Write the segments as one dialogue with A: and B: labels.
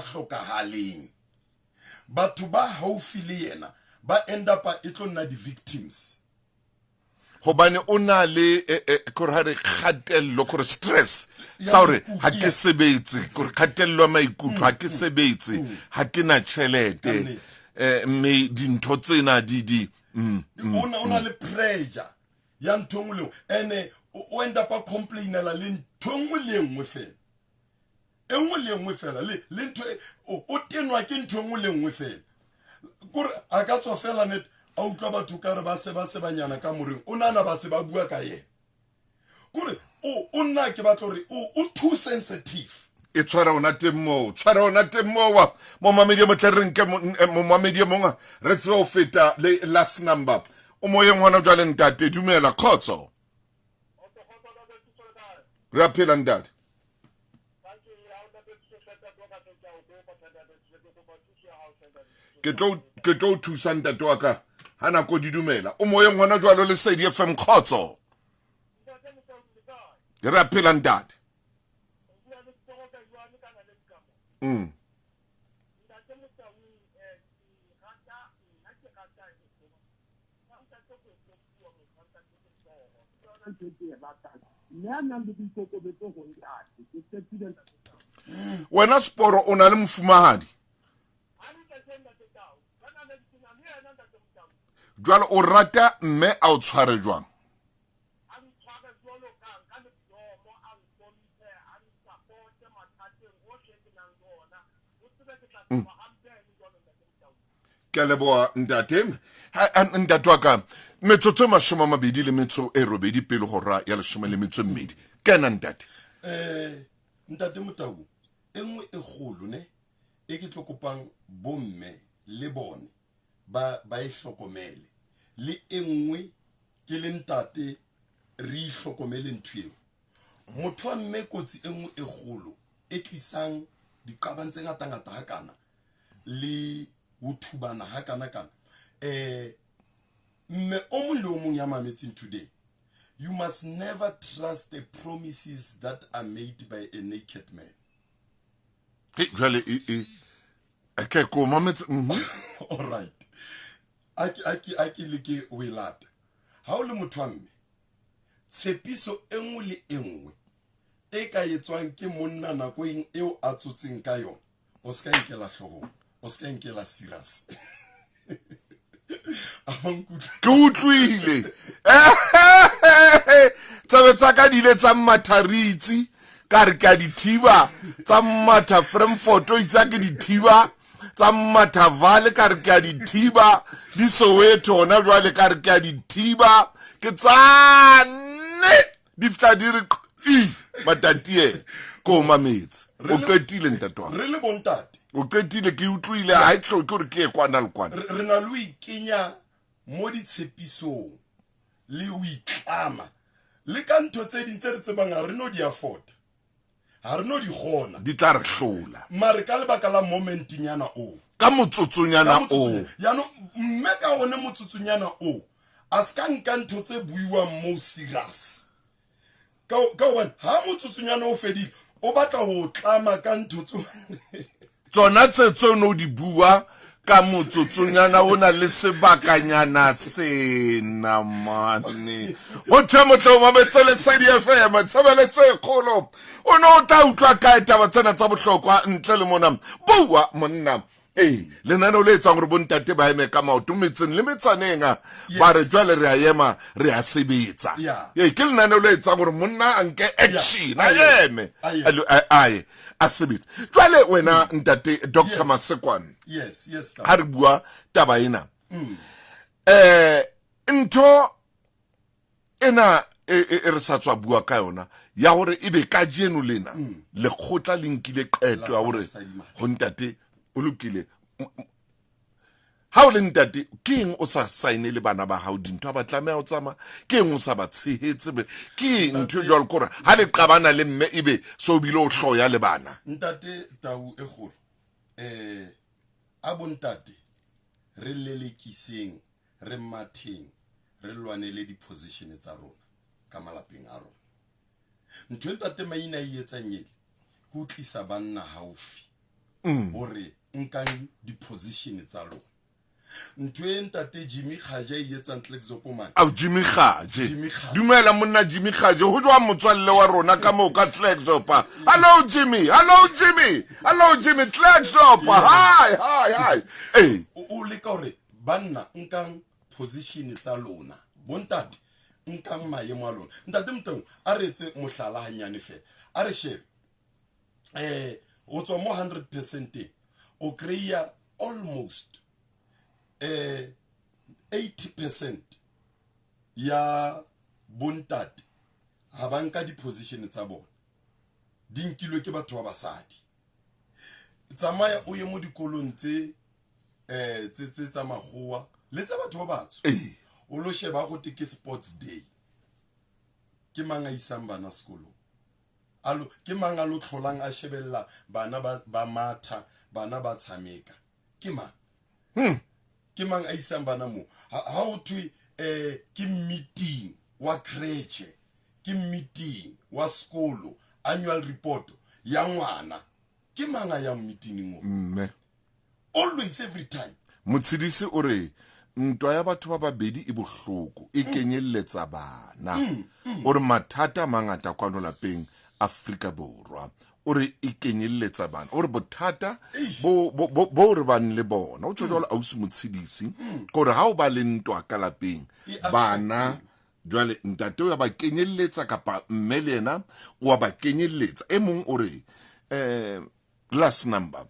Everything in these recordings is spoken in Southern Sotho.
A: hlokahaleng. Batho ba haufi le yena ba end up e tlo nna di-victims.
B: Hobane o na le eh, eh, kore ha re kgatello, kore stress sa hore ha ke sebetse, kore kgatello ya maikutlo, ha ke sebetse, ha ke na tjhelete, eh, mme dintho tsena di di
A: O na le pressure ya ntho engwe le nngwe, ene o end up a complainela le ntho engwe le engwe fela, e nngwe le nngwe fela, le ntho e, o tenwa ke ntho e nngwe le nngwe fela. Kore a ka tswa fela net a utlwa batho ka re ba se ba sebanyana ka moreng, o nana ba se ba bua ka yena. Kore o nna ke batla gore o too sensitive.
B: E tshwara ona teng moo, tshwara ona teng moo, momamedi e motle, re nke momamedi e mongwe, re tsebe ho feta le last number. O moyeng hona jwale, ntate, dumela, kgotso. Re a phela, ntate. Ke tlo thusa, ntate wa ka, ha nako di dumela. O moyeng hona jwalo, Lesedi FM, kgotso. Re a phela, ntate. Wena Sporo, o na le mofumahadi jwale, o rata mme a o tshware jwang? Ke a leboha, ntate. Ntate wa ka, metsotso e 28 pele hora ya 12. Kena, ntate.
A: Ntate Motau, e nngwe e kgolo ne e ke tlo kopang bomme le bone ba e hlokomele, le e nngwe ke le ntate re ihlokomele ntho eo. Motho wa mme, kotsi e nngwe e kgolo e tlisang diqabang tse ngatangata hakana le ho thubana hakana kana, mme o mong le o mong ya mametseng today, you must never trust the promises that are made by a naked man.
B: Hey, jwale e okay, ko mametse.
A: All right, a ke leke o e lata. Ha o le motho wa mme, tshepiso e nngwe le e nngwe e ka etswang ke monna nakong eo a tsotseng ka yona, o se ka nkela hloohong, o se ka nkela serious. A wa nkutlwa?
B: Ke utlwile. Tsabe tsa ka di ile tsa mmatharitsi, ka re ke a di thiba, tsa mmatha Frankfort, o itse ke di thiba, tsa mmatha Vale, ka re ke a di thiba, di Soweto hona jwale, ka re ke a di thiba. Ke tsane di fihla di re i matatie ko mametse. O qetile, ntate wa
A: Re le bontate,
B: O qetile, ke utlwile, ha e tlhoke gore ke ye kwana le kwana.
A: Re na le ho ikenya mo ditshepisong le ho itlama le ka ntho tse ding tse re tsebang ha re no di afforda, ha re no di kgona.
B: Di tla re hlola.
A: Mare ka lebaka la momentnyana o
B: Ka motsotsonyana o.
A: Yaanong mme ka one motsotsonyana o, a se ka nka ntho tse buiwang mo serious, ka hobane ha motsotsonyana o fedile, o batla ho tlama ka ntho tso
B: Tsona tse tseno di bua ka motsotsonyana o na le sebakanyana sena mane. Go thwe motle o mametse Lesedi FM, tshebeletso e kgolo. O ne o tla utlwa kae taba tsena tsa bohlokwa ntle le mona? Bua monna. Ee, lenaneo le etsang gore bontate ba eme ka maoto metseng le metsaneng, ba re jwale re a ema, re a sebetsa. Ee, ke lenaneo le etsang gore monna a nke action, a eme, aye a sebetse. Jwale wena, ntate Dr Masekwane,
A: Yes.
B: ha re bua taba ena, ntho ena e re sa tswa bua ka yona ya hore ebe kajeno lena lekgotla le nkile qeto ya hore ho ntate o lokile. Ha o le ntate, ke eng o sa saene le bana ba hao dintho ha ba tlameha ho tsamaya? Ke eng o sa ba tshehetse? Ke eng ntho e jwalo kore ha le qabana le mme, ebe so o bile o hloya le bana?
A: Ntate Tau e kgolo, a bontate re lelekiseng, re matheng, re lwanele di-position tsa rona ka malapeng a rona. Ntho e ntate Maina e etsang ele ke ho tlisa banna haufi. Hore nkang di-position tsa lona. Ntho e ntate Jimmy Kgaje e etsang Klerksdorp mane.
B: Ao Jimmy Kgaje.
A: Jimmy Kgaje.
B: Dumela monna Jimmy Kgaje, ho jwang motswalle wa rona ka moo ka Klerksdorp? Hello Jimmy, hello Jimmy, hello Jimmy Klerksdorp. Hi, hi, hi. Ee.
A: O leka hore banna nkang position tsa lona. Bontate nkang maemo a lona. Ntate Motaung, a re etse mohlala hanyane fela. A re shebe. O tswa mo 100% o kry-a almost 80% ya bontate ha ba nka di-position tsa bona, di nkilwe ke batho ba basadi. Tsamaya o ye mo dikolong tse tse tsa makgowa le tsa batho ba batsho, o lo sheba go te ke sports day, ke mang a isang bana sekolong? Alo, ke mang a lo tlholang a shebella bana ba matha, bana ba tshameka? Ke mang? Ke mang a isang bana mo? Ha o thwe ke meeting wa creche, ke meeting wa sekolo, annual report ya ngwana, ke mang a yang meeting o?
B: Mme.
A: Always, every time.
B: Motshedisi o re ntwa ya batho ba babedi e bohloko, e kenyelletsa bana. O re mathata a mangata kwano lapeng Afrika Borwa, o re e kenyelletsa bana. O re bothata bo re bang le bona, o tjho jwalo ausi Motshedisi, kore ha o ba le ntwa ka lapeng, bana jwale ntate o ya ba kenyelletsa kapa mme le yena o wa ba kenyelletsa. E mong o re last number,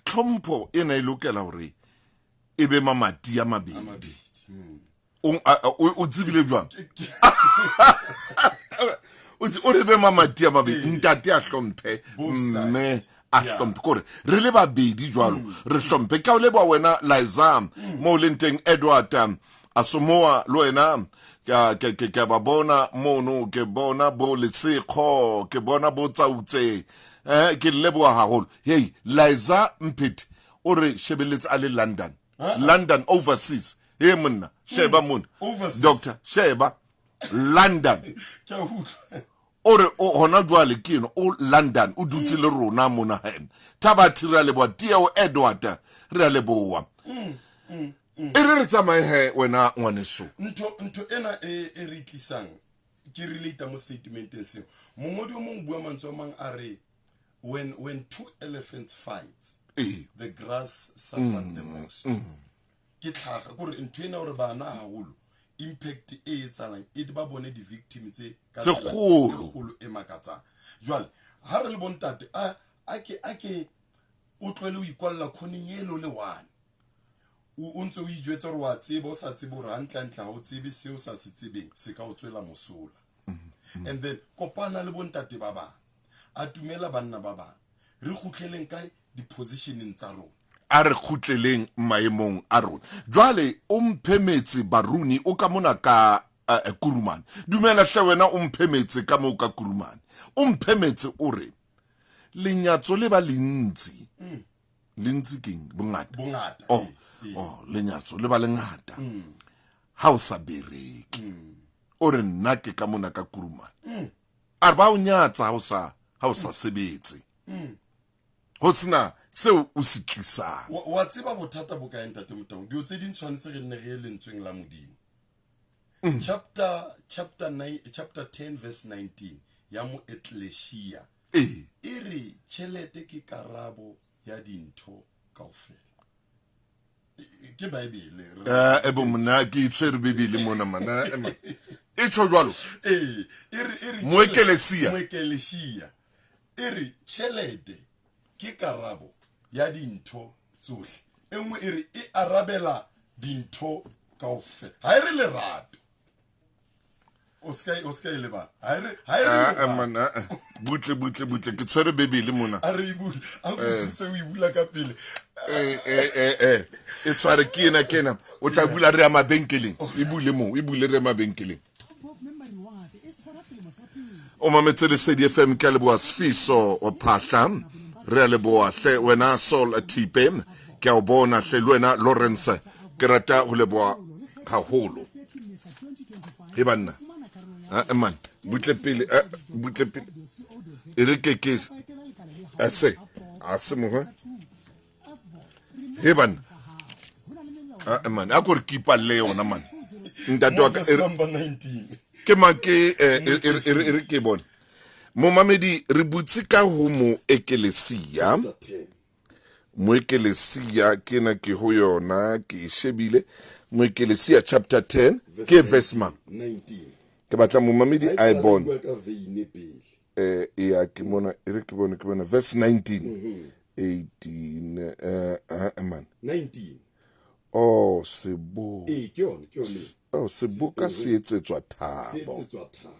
B: tlhompho ena e lokela hore e be mamati a mabedi. O tsebile jwang? O re be mamati a mabedi, ntate a hlomphe, mme a hlomphe, kore re le babedi jwalo re hlomphe. Ke a o leboha wena Liza mo leng teng, Edward Asomoa le wena ke ba bona mono, ke bona bo Letsekgo, ke bona bo Tsautse, ke leboha haholo. Hey Liza Mphethi o re shebelletse a le London, London overseas. Hey monna, sheba mona, doctor, sheba London. O re hona jwale ke eno o London, o dutse le rona mona. Thabathi re a leboha, Tieo Edward re a leboha. E re re tsamaye he wena ngwaneso.
A: Ntho ena e re tlisang ke relate mo statementeng seo. Mongodi o mong bua mantswe a mang a re when two elephants fight, the grass suffers the most. Ke tlhaga kore ntho ena hore bana haholo impact e etsalang e ba bone di victim tse
B: tse kgolo
A: e makatsang. Jwale ha re le bontate a ke o tlwele o ikwalla khoneng e lo le one. O ntse o ijwetsa hore wa tseba, o sa tsebe hore hantle-hantle ha o tsebe seo sa se tsebeng se ka o tswela mosola. And then kopana le bontate ba bang, a tumela banna ba bang, re kgutleleng kae di-positioneng tsa rona.
B: A re kgutleleng maemong a rona. Jwale o mphemetse Baruni o ka mona ka Kurumane. Dumela hle wena o mphemetse ka moo ka Kurumane. O mphemetse o re lenyatso le ba lentsi. Lentsi keng? Bongata.
A: Bongata.
B: Oh, lenyatso le ba lengata. Ha o sa bereke. O re nna ke ka mona ka Kurumane. A re ba o nyatsa ha o sa sebetse. Ho sena seo o se tlisang.
A: Wa tseba bothata bo kae ntate Motaung? Dilo tse ding tshwanetse re nne re ye lentsweng la Modimo. Chapter 9, chapter 10 verse 19 ya mo Ecclesia. E re tjhelete ke karabo ya dintho kaofela. Ke Bible.
B: E bo monna ke itshwere Bible mona mana. E tjho jwalo.
A: E re
B: Moekelesia.
A: Moekelesia. E re tjhelete ke karabo ya dintho tsohle. E nngwe e re e arabela dintho kaofela. Ha e re lerato. O ska e lebala. Ha e re
B: mana, butle butle butle ke tshwere Bibele mona.
A: A re e bule. A go thuse o e bula ka pele.
B: E tshware ke ena ke ena. O tla bula re ya mabenkeleng. E bule mo, e bule re ya mabenkeleng. O mametse Lesedi FM, ke a leboha Sfiso o Phahla. Re a leboha hle wena Saul Thipe, ke a o bona hle le wena Lawrence, ke rata ho leboha haholo. E banna. Man, butle pele, butle pele. E re ke ke se. A se mongwe he banna ah, man a ko re kipalle yona man ntate wa ka e ke ma ke eh, e, e, e, e re ke bone momamedi re butse ka ho mo ekelesia moekelesia ke na ke ho yona ke e shebile moekelesia chapter 10 ke verse mang ke batla momamedi a e bone eh ya ke mona e re ke bone ke bone verse 19 18 eh eh man
A: 19
B: oh sebo
A: ee ke yone ke yone
B: oh seboka se etsetswa thabo
A: se etsetswa thabo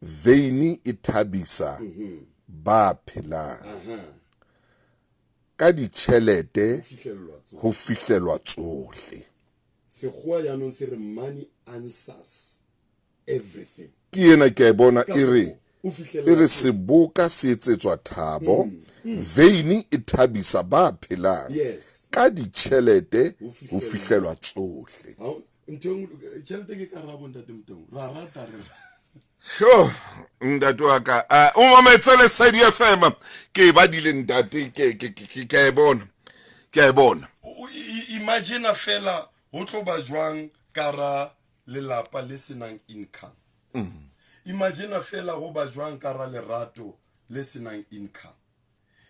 B: veini e thabisa ba phelang ka ditšhelete ho fihlelwa tsohle
A: sekgowa jaanong se re money answers everything
B: ke ena ke a e bona e re e re seboka se etsetswa thabo mm, mm. veini e thabisa ba phelang
A: yes.
B: ka ditšhelete ho fihlelwa tsohle
A: tšhelete ke karabo ntate motong ra rata re
B: sho ntate wa ka o mametse lesedi fm ke e badile ntate ke a e bona ke a e bona
A: imagine fela ho tlo ba jwang kara lelapa le senang income mm. imagine fela go ba jwang kara lerato le senang income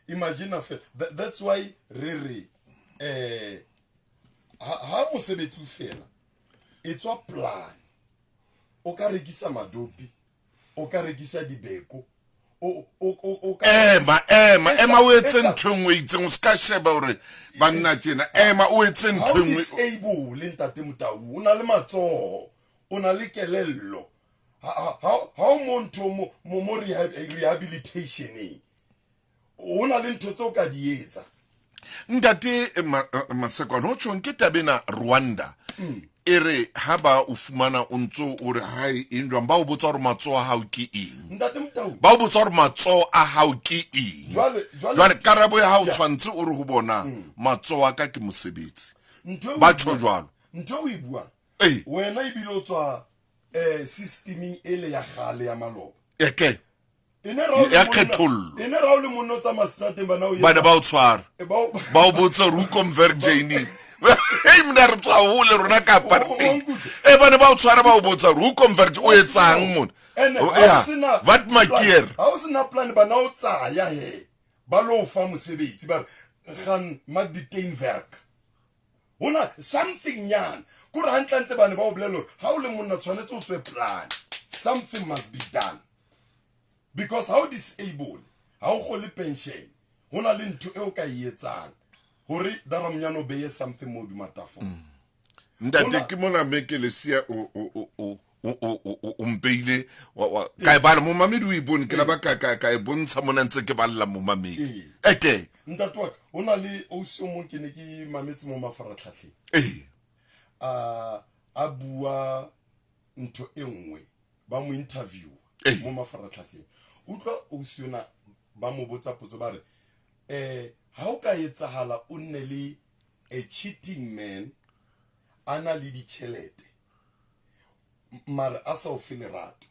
A: imagine fela that's why re re eh ha mosebetsi o fela e tswa plan o ka rekisa madopi o ka rekisa dibeko
B: ema ema ema o etse ntho e nngwe itseng o se ka sheba gore banna tjena ema o etse ntho e nngwe
A: able ntate motau o na le matsoho o na le kelello ha o mo ntho mo rehabilitationeng o na le ntho tse o ka di etsa
B: ntate eh, eh, masekwane ho tjhong ke tabena rwanda mm. e re ha ba o fumana o ntso o re hae eng jwang ba o botsa gore matsoho a hao ke eng ba o botsa gore matsoho a hao ke eng jwale karabo ya hao tshwanetse o re ho bona mm. matsoho a ka ke mosebetsi ba tjho jwalo
A: ntho o e buang wena ebile o tswa um systeming ele ya gale ya maloba
B: eke ya kgethollo
A: ene ra o le monna o tsamaya strateng bana o
B: bana ba o tshwara eh, ba o botsa gore o convert jane ei mna re tswa hole rona ka apartheid e bane ba o tshwara ba o botsa gore o convert o etsang mona wat makier
A: ha o sena plan bana o tsaya he ba lo fa mosebetsi ba re gaan maak die tuinwerk hona something nyana kore gantlentle bane ba o bolela gore ga o le monna tshwanetse o tswe plan something must be done because ha o disable ha o gole pension ho na le ntho e o ka e etsang hore daramonyana o beye something mo hodima tafole mm.
B: ntate ke mona me ke lesia o o mpeile ka e bala momamedi o e bone ke la ba ka e bontsha mona ntse ke balela momamedi eke
A: ntate wa ka o na le ausi o mong ke ne ke mametse mo mafaratlhatlheng
B: ee
A: a bua ntho e nngwe ba mo interview mo mafaratlhatlheng utlwa ausi yona ba mo botsa potso ba re um ha o ka etsahala o nne le a cheating man a na le ditšhelete mare a sa o fe lerato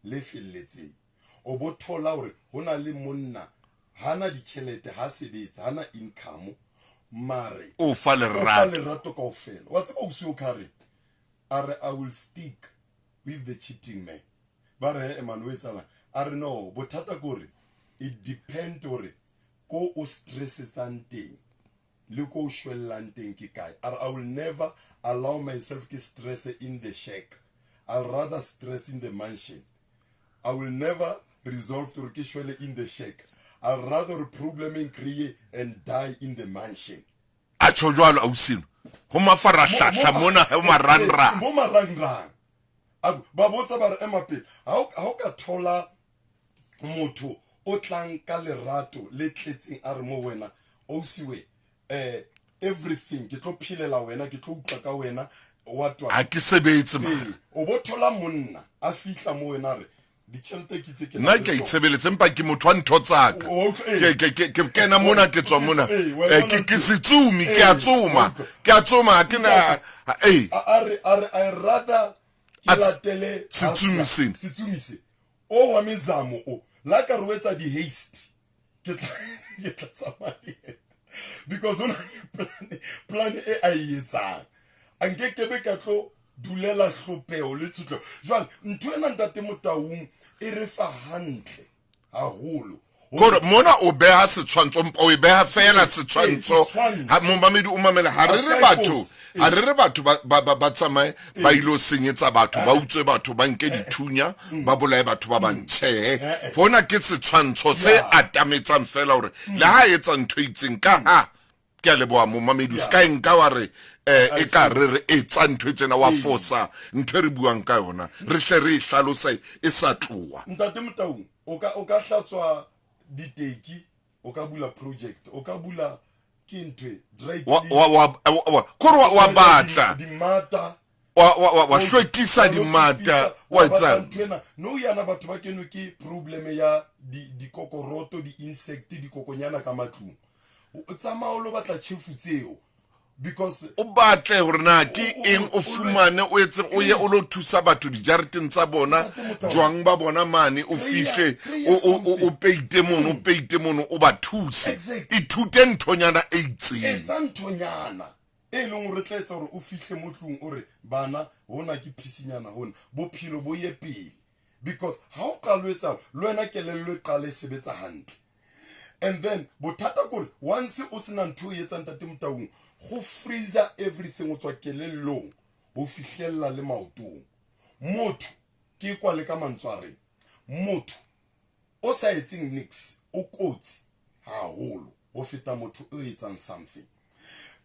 A: le felletseng o bo thola gore go na le monna ha na ditšhelete ha sebetse ha na income mare
B: o fa lerato
A: lerato kaofela wa tseba o se o kare a re i will stick with the cheating man ba re he man o etsalang a re no bothata kore it depend gore ko o stressetsang teng le ko o shwellang teng ke kae a re i will never allow myself ke stress in the shack i'll rather stress in the mansion i will never resolve to ke shwele in the shack i'll rather problem e nkry and die in the mansion
B: a tjho jwalo ausino ho mafarahlahla mona ho marangrang
A: mo marangrang ba botsa ba re ema pele ha o ka thola motho o tlang ka lerato le tletseng a re mo wena osiwe eh everything ke tlo phelela wena ke tlo utlwa ka wena wa twa
B: ha ke sebetse ma
A: o bo thola monna a fihla mo wena re ditšhelete ke tse ke
B: nna ke a itshebeletse empa ke motho wa ntho tsaka ke kena mona ke tswa mona ke setsumi ke a tsoma ke a tsoma ha ke na ee
A: a re a re i rather ke latele
B: setsumi sena
A: setsumi se o wa mezamo o la ka re o etsa di-haste Ke tla ke tla tsamaya le yena because o na le plan e a e etsang. A nkekebe ka tlo dulela hlopheho le tshotleho. Jwale ntho ena ntate Motaung e re fa hantle haholo.
B: Kore mona o beha setshwantsho o e beha fela setshwantsho ha momamedi o mamela ha re re batho ha re re batho ba tsamaye ba ilo senyetsa batho ba utswe batho ba nke dithunya ba bolaye batho ba bang tjhe hona ke setshwantsho se atametsang fela hore le ha etsa ntho e itseng ka ha ke a leboha momamedi o se ka e nka wa re um e ka re re etsa ntho e tsena wa fosa ntho e re buang ka yona re hle re e hlalose e sa tloa.
A: Ntate Motaung, o ka o ka hlatswa diteki, o ka bula project, o ka bula ke ntho e dry
B: Wa
A: clean,
B: wa wa wa kore wa wa
A: wa
B: batla
A: dimata,
B: wa wa wa wa
A: o
B: hlwekisa
A: wa lo
B: dimata
A: hlwekisa,
B: wa
A: wa batla
B: etsang.
A: ntho ena. Nou yana batho ba kenwe ke problem ya di dikokoroto, di-insect, dikokonyana ka matlung. O tsamaya o lo batla tjhefu tseo because
B: O batle hore na ke eng o
A: o
B: fumane o etse o ye o lo thusa batho dijareteng tsa bona
A: Ntate Motaung.
B: jwang ba bona mane o
A: Kry-a
B: fihle
A: kry-a
B: o o o
A: something.
B: o peite mono o peite mono o ba thuse.
A: Exactly.
B: Ithute nthonyana e itseng.
A: Etsa nthonyana e leng hore tla etsa hore o fihle mo tlung o re bana hona ke phisinyana hona bophelo bo ye pele because ha o qala o etsa le wena kelello e qale e sebetsa hantle. And then bothata kore once o sena ntho e etsang ntate Motaung go freezer everything o tswa kelellong ho fihlella le maotong. Motho ke kwa le ka mantswe a reng motho o sa etseng nix o kotsi haholo ho feta motho o etsang something.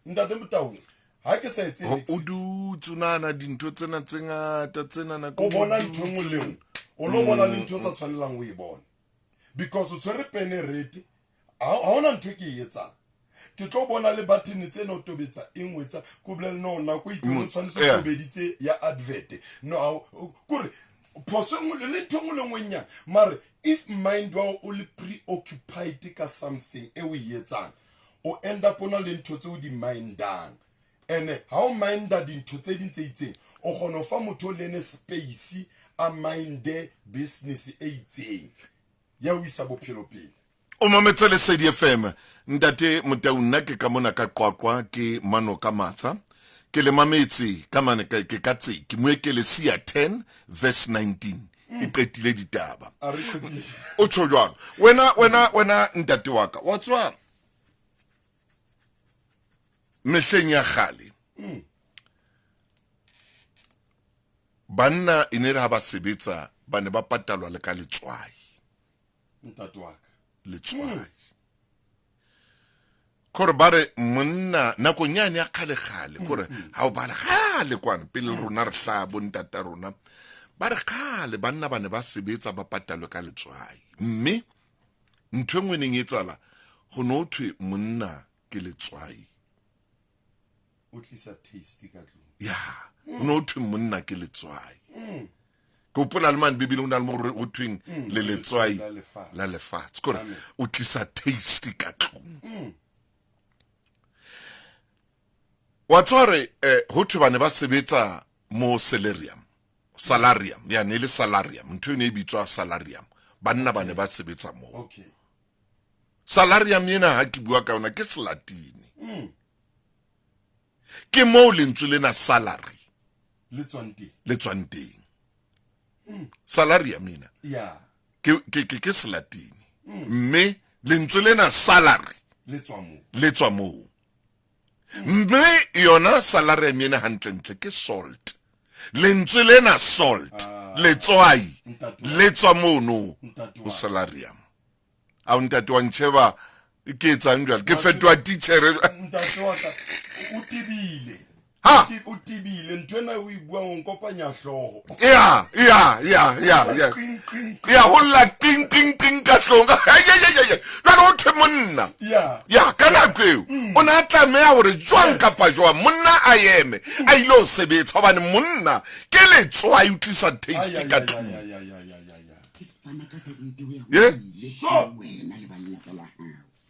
A: Ntate Motaung ha ke sa etse nix
B: O dutse o nahana dintho tsena tse ngata tsena nako
A: o bona
B: o
A: ntho e nngwe
B: dutse.
A: le nngwe o lo bona le ntho o sa tshwanelang o e bone because o tshwere pene rete ha hona ntho e ke e etsang ke tlo bona le button tsena o tobetsa e nngwe tsa ko bolele no nako e itseng o tshwanetse o tobeditse ya advert no kore phoso e nngwe le ntho e nngwe le nngwe e nyane mare if mind wa o le preoccupied ka something e o e etsang o end up o na le ntho tse o di mindang ene ha o minda dintho tse ding tse itseng o kgona ho fa motho o le ene space a minde business e itseng ya ho isa bophelo pele.
B: O mametse Lesedi FM. Ntate Motau nna ke ka mona ka Qwaqwa ke mano ka Martha. Ke le mametse ka mane ka ke ka tse ke Moekelesia 10 verse 19 e qetile ditaba.
A: A re qetile.
B: O tjho jwalo. Wena wena wena ntate wa ka wa tswa mehleng ya kgale. Banna e ne re ha ba sebetsa ba ne ba patalwa le ka letswai.
A: Ntate wa ka.
B: Letswai. Kore ba re monna nakong yane ya kgale-kgale kore ha o bala kgale kwana pele rona re hlaha bo ntata rona ba re kgale banna ba ne ba sebetsa ba patalwe ka letswai mme ntho e nngwe neng e tsala ho no thwe monna ke letswai
A: O tlisa taste ka tlung.
B: Ya ho no thwe monna ke letswai ke hopola le mane bibeleng ho na le mo ho thweng le letswai la lefatshe kore o tlisa taste ka tlung wa tswa re ho thwe ba ne ba sebetsa mo salarium salarium ya ne le salarium ntho e ne e bitswa salarium banna ba ne ba sebetsa moo
A: Okay.
B: Salarium ena ha ke bua ka yona ke selatini ke moo lentswe lena salary
A: Le tswang teng.
B: le tswang teng salarium ena
A: Yeah.
B: ke ke ke, ke selatini mme lentswe lena salary
A: Le tswa moo.
B: le tswa moo mme yona salarium ena hantlentle ke salt lentswe lena salt letswai
A: Ntate wa-
B: le tswa mono
A: Ntate
B: ho
A: wa-
B: salarium a ntate wa ntšheba ke etsang jwale ke fetoha teachere
A: Ntate wa ka o tebile.
B: Ha?
A: O tebile ntho ena o e buang o nkopanya hlooho.
B: ya ya ya ya ya
A: Qing, qing, qing.
B: ya ho lla ting ting ting ka hlong jwale ho thwe monna
A: Yeah.
B: ya ka nako eo o ne a tlameha hore jwang kapa jwang monna a eme a ile ho sebetsa hobane monna ke letswai o tlisa taste
A: Ay,
B: ka
A: ay, ay,
B: tlung
A: ay, ay, ay, ay, ay, ay.
C: Ke fana ka seriti ho ya ho
B: Ye?
C: ile
A: So.
C: wena le ba lelapa la hao.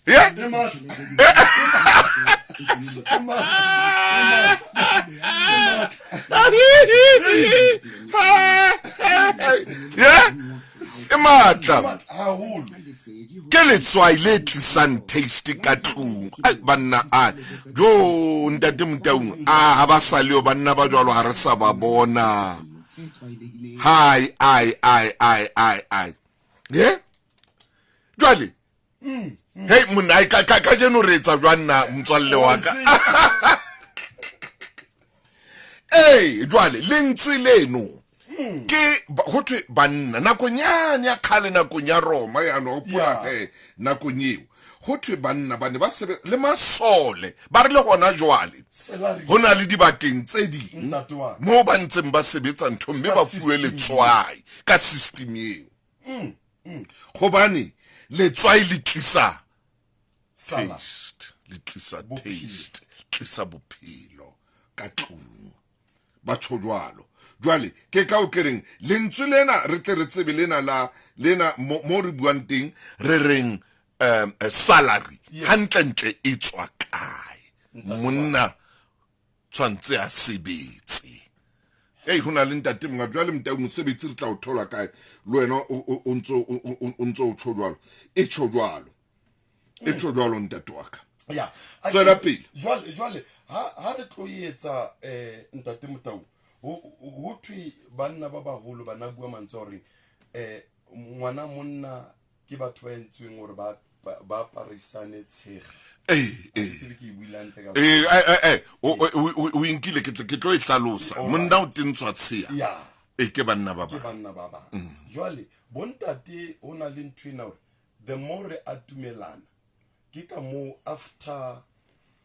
B: Ye?
A: E matla. E matla. E matla.
B: Ye? E matla
A: E matla haholo.
C: Lesedi ho
B: Ke letswai le tlisang taste ka tlung. Ai banna a jo ntate Motaung a ha ba sa leo banna ba jwalo ha re sa ba bona. Hai ai ai ai ai ai. Ye? Jwale Hey monna ai ka ka kajeno re etsa jwang na motswalle wa ka? Ee, jwale lentswe leno ke ho thwe banna nakong yane ya kgale nakong ya Roma yane hopola he nakong eo ho thwe banna ba ne ba sebe le masole ba re le hona jwale ho na le dibakeng tse ding moo ba ntseng ba sebetsa ntho mme ba fuwe letswai ka system eo hobane letswai le tlisa taste le tlisa taste tlisa bophelo ka tlung ba tjho jwalo jwale ke ka o ke reng lentswe lena re tle re tsebe lena la lena mo re buang teng re reng um salary hantlentle e tswa kae monna tshwantse a sebetse ei ho na le ntate monga jwale motau mosebetsi re tla o thola kae le wena o ntse o tjho jwalo e tjho jwalo e tjho jwalo ntate wa ka
A: ya
B: tswela pele
A: jwale jwale ha ha re tlo etsa eh ntate motau ho thwe banna ba baholo bana bua mantswe a horeng eh ngwana monna ke batho ba entsweng hore ba ba aparisane tshega
B: ee
A: ee ke e buile hantle ka
B: ee eh, eh, o e nkile ke tlo e hlalosa monna o tentshwa tshea
A: ya
B: ee ke banna ba
A: ke
B: bang
A: banna ba bang jwale bontate ho na le ntho ena hore the more re atumelana ke ka moo after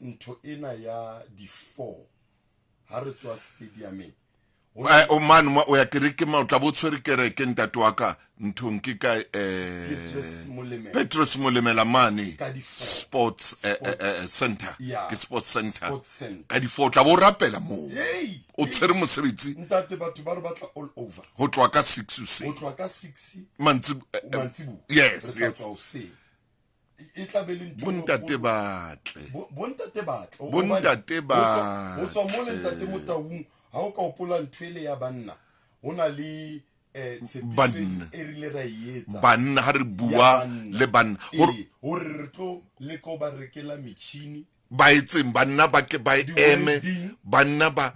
A: ntho ena ya di-four ha re tswa stadiumeng
B: o mane mo o ya kereke ma o tla bo tshwere kereke ntate wa ka nthong ke ka eh Petrus Molemela mane sports eh, eh, eh, center ke sports center ka di four tla bo rapela moo o tshwere mosebetsi
A: ntate batho ba re batla all over
B: ho tloha ka 6 hoseng
A: ho tloha ka 6
B: mantsi
A: mantsibu
B: yes yes
A: e tla be le ntho
B: bontate batle
A: bontate batle
B: bontate ba
A: ho tswa mo le ntate Motaung ha o ka opola ntho ele ya banna ho na le eh,
B: banna
A: e rile ra e etsa
B: banna ha re bua le banna
A: hore re tlo leka ho ba rekela metjhini
B: ba etseng banna ba ke ba eme banna ba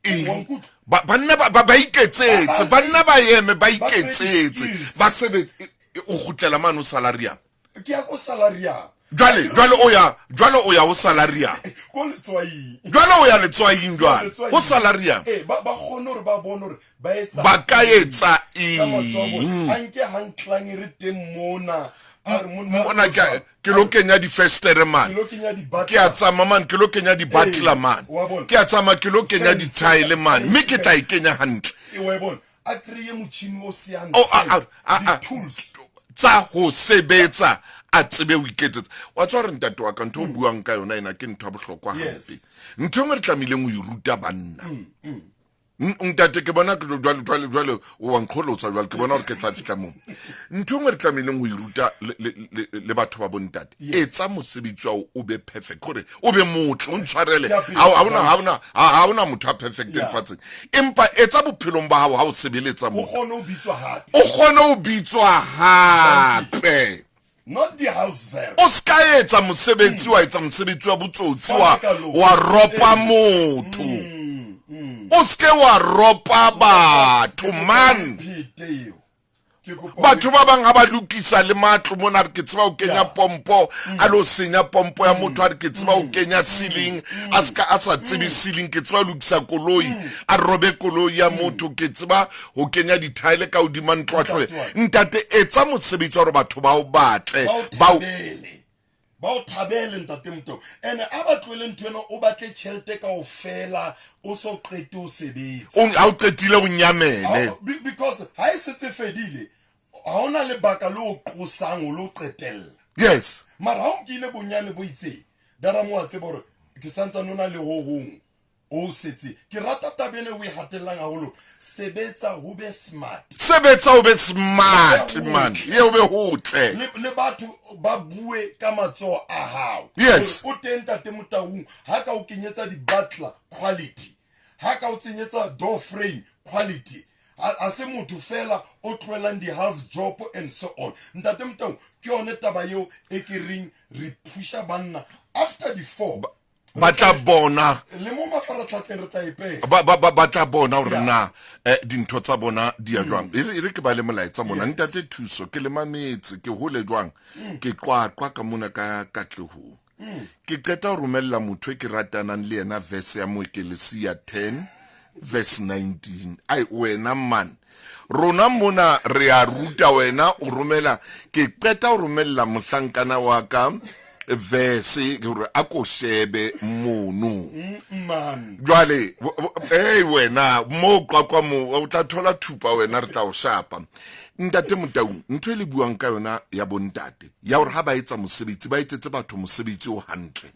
B: eng banna ba ba iketsetse banna ba eme ba iketsetse ba sebetse o kgutlela mane o salariang
A: ke ya ko salariang
B: jwale jwale o ya jwale o ya ho salariang
A: ko letswaing
B: jwale o ya letswaing jwale ho salariang
A: ee ba ba kgone hore ba bone hore ba etsa
B: ba ka etsa
A: ka matsoho a bona.
B: eng
A: a nke hantlang re teng mona a re monna
B: mona ke ke lo kenya difestere
A: ke
B: mane
A: lo kenya
B: ke a tsamaya mane ke lo kenya di-butler mane
A: wa bona.
B: ke a tsamaya ke lo kenya
A: Fence,
B: di-tile mane mme ke
A: fence.
B: tla e kenya hantle
A: e wa e bona a kry-e motšhini o seang
B: Oh, a-
A: di-tools
B: tsa ho sebetsa a tsebe ho iketsetsa wa tswa re ntate wa ka ntho o buang ka yona ena ke ntho ya bohlokwa
A: Yes.
B: hampe ntho e nngwe re tlamehileng ho e ruta banna ntate ke bona jwale jwale jwale o wa nkgolotsa jwale ke bona gore ke tla fitlha moo ntho e nngwe re tlamehileng ho e ruta le batho ba bontate etsa mosebetsi wa o be perfect gore o be motle o ntshwarele ha ona motho a perfect lefatsheng empa etsa bophelong ba gago ga o sebeletsa
A: o kgone ho bitswa hape
B: o kgone ho bitswa hape
A: not the house verb
B: o ska etsa mosebetsi wa etsa mosebetsi wa botsotsi wa wa ropa motho o ske wa ropa batho man
A: phete eo ke kopa
B: batho ba bang ha ba lokisa le matlo mona re ke tseba ho kenya pompo a lo senya pompo ya motho a re ke tseba ho kenya ceiling a ska a sa tsebe ceiling ke tseba ho lokisa koloi a robe koloi ya motho ke tseba ho kenya dithaele ka hodima ntlo a tlole ntate etsa mosebetsi wa hore batho ba o batle
A: ba o thabele ba o thabele ntate Motau ene a ba tlohele ntho ena o batle tjhelete kaofela o so qete o sebetsa
B: ha o qetile o nyamele
A: because ha e setse fedile ha ona lebaka le o qosang o lo qetella
B: yes
A: mara ha o nkile bonyane bo itseng dara mo a tseba hore ke santsane o na le ho hong o setse ke rata taba ena o e hatellang haholo sebetsa ho be smart
B: sebetsa o be smart man ye o be hotle
A: le batho ba bue ka matsoho a hao
B: yes
A: o teng ntate Motaung ha ka o kenyetsa di-butler quality ha ka o tsenyetsa door frame quality A se motho fela o tloelang di-half job and so on. Ntate Motau, ke yone taba eo e ke reng re phusha banna after the 4.
B: Ba tla bona.
A: Le mo mafaratlhatlheng re tla ipega.
B: Ba tla bona gore na dintho tsa bona di ya jwang. E re ke ba le molaetsa mona. Ntate Thuso, ke le mametse ke hole jwang, ke qwaqwa ka mona ka Katlehong. Ke qeta ho romella motho e ke ratanang le yena verse ya Moekelesia 10 verse 19. Ai wena man, rona mona re a ruta, wena o romela. Ke qeta ho romella mohlankana wa ka verse hore a ko shebe mono.
A: Man.
B: Jwale hey wena mo Qwaqwa mo o tla thola thupa, wena re tla o shapa. Ntate Motaung, ntho e le buang ka yona ya bontate ya hore ha ba etsa mosebetsi ba etsetse batho mosebetsi o hantle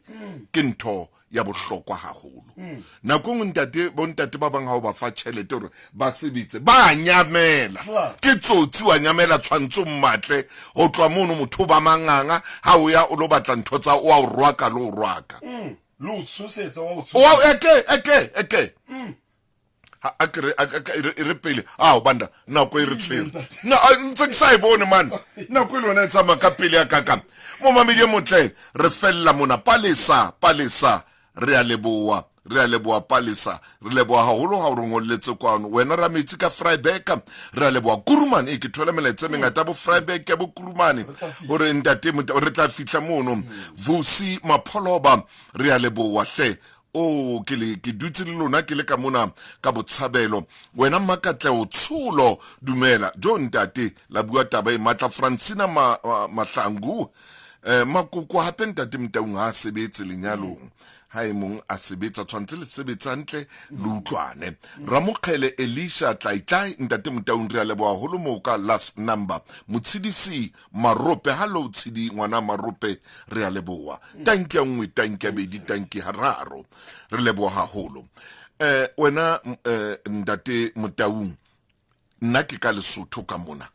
B: ke ntho ya bohlokwa haholo. Nako e nngwe ntate, bontate ba bang ha o ba fa tjhelete hore ba sebetse ba nyamela. Ke tsotsi, wa nyamela, tshwantse o mmatle ho tloha mono. Motho o ba manganga ha o ya o lo batla ntho tsa o a o rwaka le o rwaka.
A: Le o tshosetsa, wa o
B: wa
A: tshosetsa.
B: Eke Ha, a ke re e re pele ao banda nako e re tshwere na ntse ke sa e bone man, nako e le yona e tsamaya ka pele ya kaka. Momamedi e motle, re fella mona. Palesa, Palesa, re a leboa, re a leboa Palesa, re leboa haholo ha o re ngolletse kwano. Wena Rametsi ka Fryback, re a leboa. Kurumane e ke thola melaetsa e mengata bo Fryback ya bo Kurumane hore ntate re tla fihla mono. Vusi Mapholoba, re a leboa hle. O ke le ke dutse le lona ke le ka mona ka Botshabelo. Wena Makatleo Tsholo, dumela jo ntate, la bua taba e matla. Francina Mahlangu, Makoko hape, ntate Motaung ha a sebetse lenyalong, ha e mong a sebetsa tshwanetse le sebetse hantle le utlwane. Ramokgele Elisha Tlaitlai, ntate Motaung, re a leboha haholo moo ka last number. Motshidisi Marope, hallo Tshidi ngwana Marope, re a leboha. Tanki ya nngwe, tanki ya bedi, tanki hararo, re leboha haholo. Wena ntate Motaung, nna ke ka Lesotho ka mona,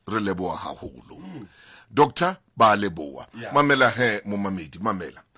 B: re leboha haholo. Doctor ba leboha. Mamela he momamedi, mamela.